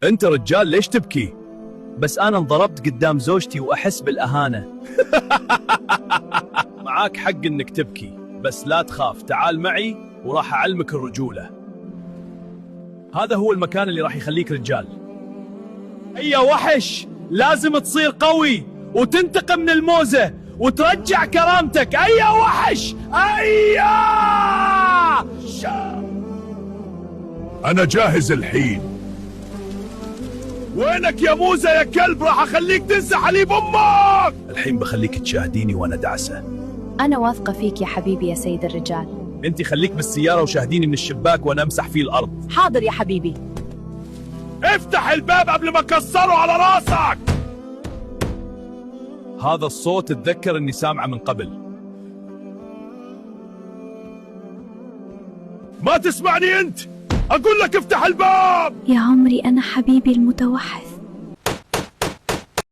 انت رجال، ليش تبكي؟ بس انا انضربت قدام زوجتي واحس بالاهانه. معاك حق انك تبكي، بس لا تخاف، تعال معي وراح اعلمك الرجولة. هذا هو المكان اللي راح يخليك رجال. يا وحش، لازم تصير قوي وتنتقم من الموزة وترجع كرامتك. اي وحش، اي. أنا جاهز الحين. وينك يا موزة يا كلب؟ راح أخليك تنسى حليب أمك. الحين بخليك تشاهديني وانا دعسة. أنا واثقة فيك يا حبيبي يا سيد الرجال. انت خليك بالسيارة وشاهديني من الشباك وانا امسح فيه الارض. حاضر يا حبيبي. افتح الباب قبل ما أكسره على راسك. هذا الصوت اتذكر اني سامعه من قبل. ما تسمعني انت؟ اقول لك افتح الباب. يا عمري أنا حبيبي المتوحش.